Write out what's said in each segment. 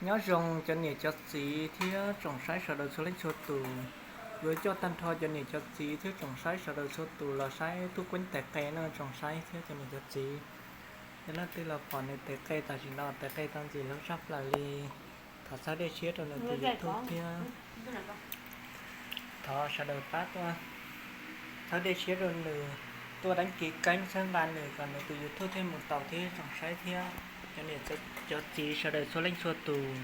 Nyob zoo cov niam cov txiv thiab tsoom saib sawv daws txhua leej txhua tus. Yuav coj tag nrho cov niam cov txiv thiab tsoom saib sawv daws txhua tus los saib Tub Queeb tais qe no tsoom saib thiab cov niam cov txiv. Yog leej twg los pom nws tais qe tam sim no tais qe tau ntxim hlub tshaj plaws li, thov txhawb dej siab rau nws tus YouTube thiab thov sawv daws pab tuaj txhawb dej siab rau nws, tuaj dab kiv keeb txhawb nqa nws kom nws tus YouTube thiaj mus tau thiab tsoom saib thiab cov niam cov txiv sawv daws txhua leej txhua tus.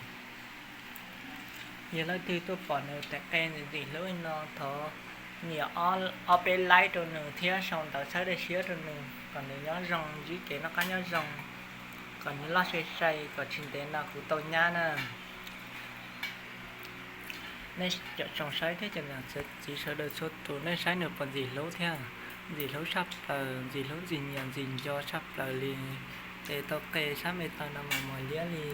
Yog leej twg tuaj pom nws tais qe ntxim hlub no thov nias ob peb like rau nws thiab sau ntawv txhawb dej siab rau nws kom nws nyob zoo ntsib kev noj qab nyob zoo, kom nws loj sai sai kom tsis ntev no kuv tau nyab na. Nej cov tsoom saib thiab cov niam txiv sawv daws txhua tus nej saib nws puas ntxim hlub thiab? Ntxim hlub tshaj plaws, ntxim hlub ntxim nyiam ntxim nco tshaj plaws li. Tes tau qe sab me taw no mas mos liab li.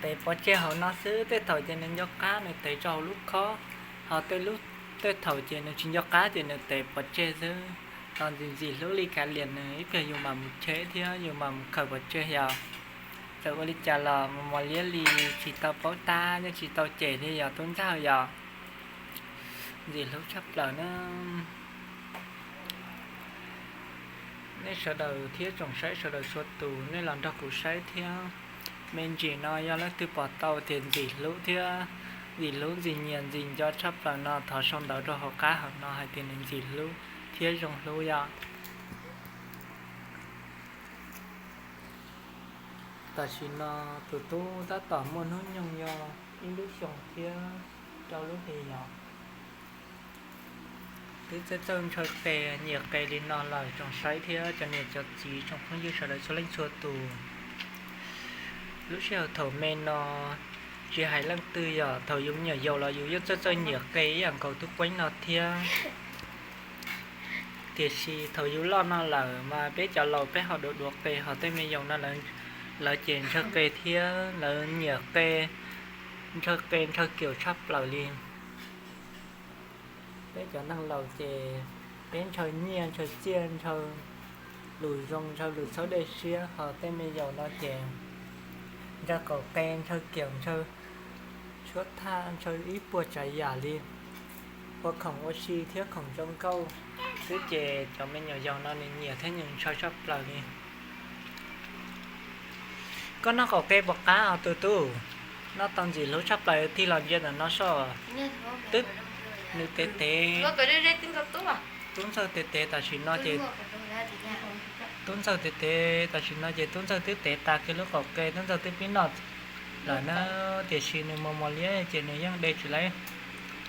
Tes pov tseg hauv no xwb, tej thaum ces nws nco qab nws tes tso hauv lub khob, ho tej lub, tej thaum ces nws tsis nco qab ces nws tes pov tseg xwb. Tos ntxim ntxim hlub li kav liam nws ib pliag yus mam mus cheb thiab yus mam mus khaws pov tseg yog. Txawm ua li cas los mos liab li, tsis tau paub tab yeej tsis tau cem li yog tub ntxawg yog. Ntxim hlub tshaj plaws na. Nej sawv daws thiab tsoom saib sawv daws txhua tus nej los nrog kuv saib thiab. Me ntsis no yog leej twg pom tau tias ntxim hlub thiab ntxim hlub ntxim nyiam ntxim nco tshaj plaws no thov sau ntawv rau hauv qab hauv no hais tias nws ntxim hlub thiab zoo hlub yog. Tam sim no tus tub tab tom muaj hnub nyoog yog ib lub xyoo thiab rau lub hli yog. Twb txawj txawj ntshaw qe nyiam qe li no lawm tsoom saib thiab cov niam cov txiv tsoom phooj ywg sawv daws txhua leej txhua tus. Lub sij hawm thaum me no tsis hais leej twg yog thaum yus me nyuam yaus los yus yeej txawj txawj nyiam qe ib yam nkaus Tub Queeb no thiab. Tiam sis thaum yus loj no lawm mas peb cov laus peb ho duav duav qe ho tej me yaus no lawv ces ntshaw qe thiab lawv nyiam qe, ntshaw qe ntshaw kiaum tshaj plaws li. Peb cov neeg laus ces peb ntshaw nyiaj ntshaw txiaj ntshaw lus zoo ntshaw lus txhawb dej siab ho tej me yaus no ces ntshaw qaum qe ntshaw kiaum ntshaw tshuab thaj ntshaw ib puas tsav yam li ua khoom ua si thiab khoom zoo nkauj xwb ces cov me nyuam yaus no nws nyiam thiab nws ntshaw tshaj plaws li. Koj noj qaum qe puas qab os tus tub? Noj tau ntxim hlub tshaj plaws tig los ntsia ntawm no soj. Twb, nws tev tev. Tub ntxawg tev tev tam sim no ces, tub ntxawg tev tev tam sim no ces tub ntxawg twb tev tas kiag lub qaum qe tub ntxawg twb pib noj lawm na. Tiam sis nws mos mos liab ces nws yeej de tsis laib,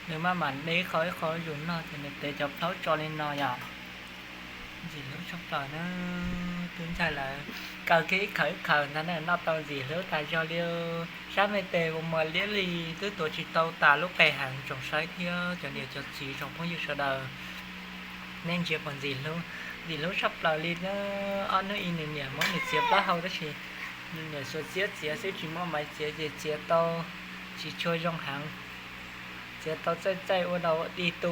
nws maj mam de ib qho ib qho zus noj ces nws tev cov plaub tso li no yom. Ntxim hlub tshaj plaws na. Tub ntxawg lawv kaw kiag ib khawv ib khawv ntag na noj tau ntxim hlub tas zog li. Sab me tes mos mos liab li twb tuav tsis tau tas lub qe heev tsoom saib thiab cov niam cov txiv tsoom phooj ywg sawv daws. Nej ntsia puas ntxim hlub? Ntxim hlub tshaj plaws li na. Ob hnub ib nws niam muab nws txiav plaub hau tab sis nws niam xuas txiab txiav xwb tsis muaj maiv txiav ces txiav tau tsis tshua zoo heev. Txiav tau txaij txaij ua rau dig tu,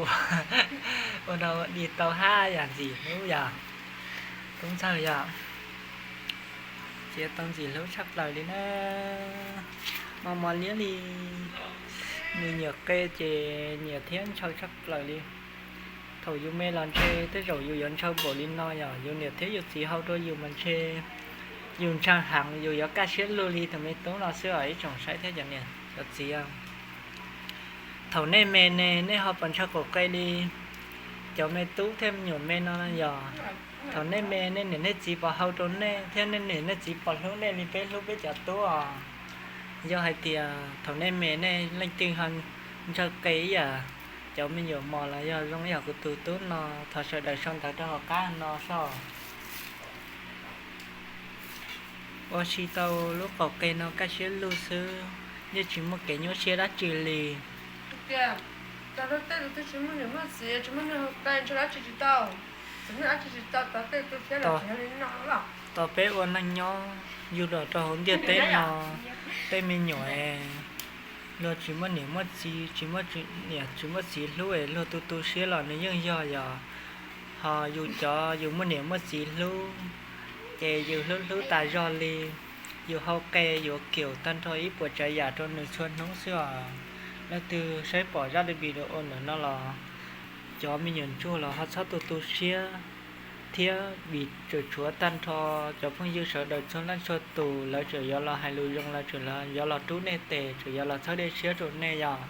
ua rau dig tau hab yam ntxim hlub yom. Tub ntxawg yom, txiav tau ntxim hlub tshaj plaws li na. Mos mos liab li. Nws nyiam qe ces nyiam thiab ntshaw tshaj plaws li. Thaum yus me los ntshe tej zaum yus yuav ntshaw npaum li no yom, yus niam thiab yus txiv hau rau yus mas ntshe yus ntshaw heev yus yuav kaj siab lug li tus me tub no xwb os ib tsoom saib thiab cov niam cov txiv. Thaum nej me ne nej ho puas ntshaw qaum qe li cov me tub thiab me nyuam me no yog? Thaum nej me nej niam nej txiv puas hau rau nej thiab nej niam nej txiv puas hlub nej li peb hlub peb cov tub os? Yog hais tias thaum nej me nej leej twg ho ntshaw qe ib yam cov me nyuam mos los yog zoo ib yam kuv tus tub no, thov sawv daws sau ntawv rau hauv qab no soj. Ua si tau lub qaum qe no kaj siab lug xwb, yeej tsis muaj kev nyuaj siab dab tsi li. Tos peb ua neej nyob yug los rau hauv ntiaj teb no, tej me nyuam luag tsis muaj niam muaj txiv, tsis muaj niam tsis muaj txiv hlub es luag tu tu siab los nws yeej yog yog. Ho yus cov yus muaj niam muaj txiv hlub, ces yus hlub hlub tas zog li. yus hau qe yuav kium tag nrho ib puas tsav yam rau nws txhua hnub xwb os. Leej twg saib pom zaj video ntawm no los cov me nyuam ntsuag los ho txhob tu tu siab thiab, vim tseem tshuav tag nrho cov phooj ywg sawv daws txhua leej txhua tus lawv tseem yuav los hais lus zoo, lawv tseem yuav los rub nej tes, tseem yuav los txhawb dej siab rau nej yom.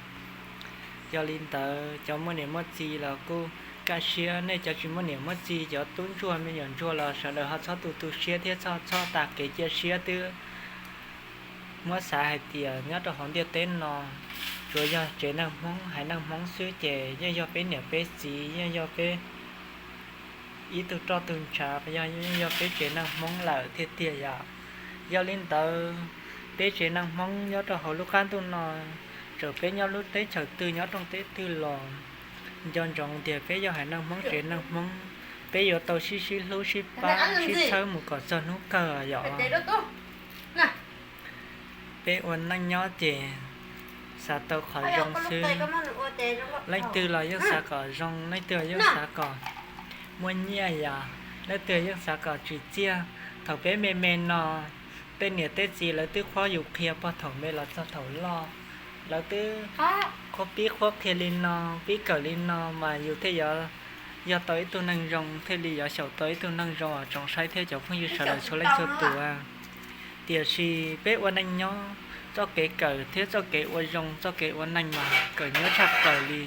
Yog li ntawd cov muaj niam muaj txiv los kuj kaj siab, nej cov tsis muaj niam muaj txiv, cov tub ntsuag me nyuam ntsuag los sawv daws ho txhob tu tu siab thiab txhob txhob tas kev cia siab twb. Muab xav hais tias nyob rau hauv ntiaj teb no tsuas yog tsev neeg Hmoob haiv neeg Hmoob xwb ces yeej yog peb niam peb txiv, yeej yog peb ib tug roj tug ntshav, yog yeej yog peb tsev neeg Hmoob lawm tiag tiag yom. Yog li ntawd peb tsev neeg Hmoob nyob rau hauv lub qab ntuj no, txawm peb nyob lub teb chaws twg nyob rooj teb twg los nco ntsoov tias peb yog haiv neeg Hmoob tsev neeg Hmoob, peb yuav tau sib sib hlub sib pab sib txhawb mus kom txog hnub kawg yom. Peb ua neej nyob ces xav tau qhov zoo xwb. Leej twg los yeej xav kom zoo, leej twg los yeej xav kom muaj nyiaj yom, leej twg yeej xav kom tsim txiaj. Thaum peb me me no, tej niam tej txiv lawv twb qhuab yus qhia puag thaum me los txog thaum loj, lawv twb qhuab pib qhuab qhia li no, pib kawm li no mas yus thiaj yuav yog tau ib tug neeg zoo, thiaj li yuav xyaum tau ib tug neeg zoo os tsoom saib thiab cov phooj ywg sawv daws txhua leej txhua tus. Tiam sis peb ua neej nyob, txoj kev kawm thiab txoj kev ua zoo, txoj kev ua neej mas kawm nyob tshaj plaws li.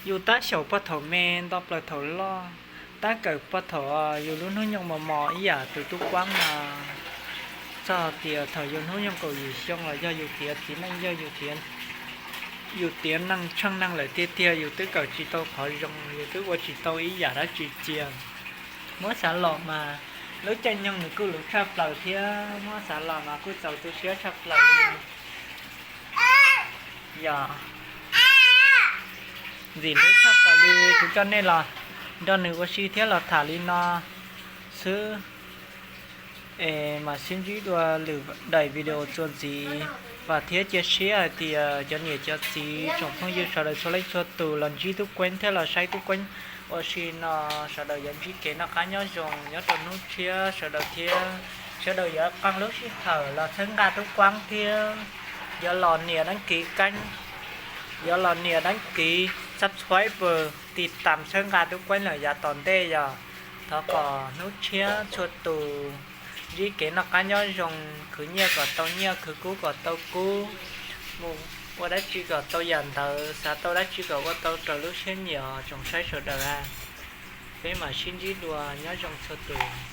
Yus tab xyaum puag thaum me nto plaws thaum loj, tab kawm puag thaum yus lub hnub nyoog mos mos ib yam tus tub Kuab no. Txog tias thaum yus hnub nyoog kaum yim xyoo los yog yus tiav txiv neej, yog yus tiav neej tsheej neeg lawm tiag tiag, yus twb kawm tsis tau qhov zoo, yus twb ua tsis tau ib yam dab tsi cia. Muab xav los mas lub caij nyoog nws kuj luv tshaj plaws thiab, muab xav los mas kuj txaus tu siab tshaj plaws li. Yog ntxim hlub tshaj plaws li, kuv coj nej los nrog nws ua si thiab los tham li no xwb. Es mam sib ntsib dua lwm daim video txuas ntxiv, vam thiab cia siab hais tias cov niam cov txiv tsoom phooj ywg sawv daws txhua leej txhua tus los ntsib Tub Kueeb thiab los saib Tub Kueeb ua si no, sawv daws yuav ntsib kev noj qab nyob zoo nyob rau hnub tshiab sawv daws thiab. Sawv daws yuav qee lub sij hawm los txhawb nqa Tub Kueeb thiab, yuav los nias dab kiv keeb, yuav los nias dab kiv subscribe, tiv tam txhawb nqa Tub Kueeb lawm yav tom ntej yog. Thov kom hnub tshiab txhua tus ntsib kev noj qab nyob zoo, khwv nyiaj kom tau nyiaj, khwv kub kom tau kub, mus ua dab tsi kom tau yam ntawd, xav tau dab tsi kom ua tau raws lub siab nyiam os tsoom saib sawv daws. Peb mam sib ntsib dua, nyob zoo txhua tus.